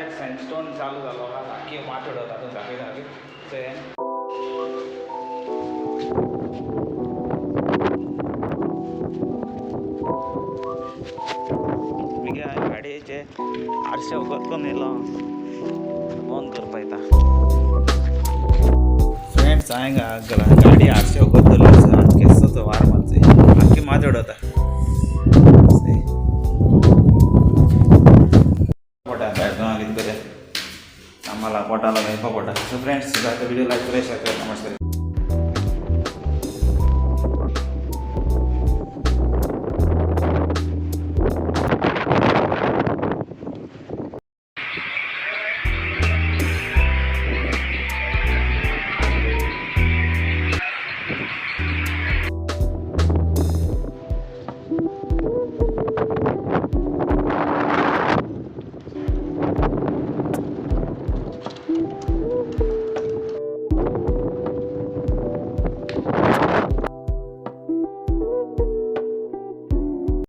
Red sandstone चालू जालो आहा, सारकी माती उडोवता तुमकां दाखयता सारकी. सो मुगे हांवें गाडयेचे आरशे उगत करून येयलो, बंद करपा येता. फ्रेंड्स, हांवें गाडी आरशे उगत दवरले, केसो तो वार मारचे, आख्खी माती उडोवता. पोटा बॅकग्राऊंड कितें बरें आम्हाला पोटाला मेळपा पोटा. सो फ्रेंड्स, व्हिडिओ लाईक करा, शेअर करा. नमस्कार.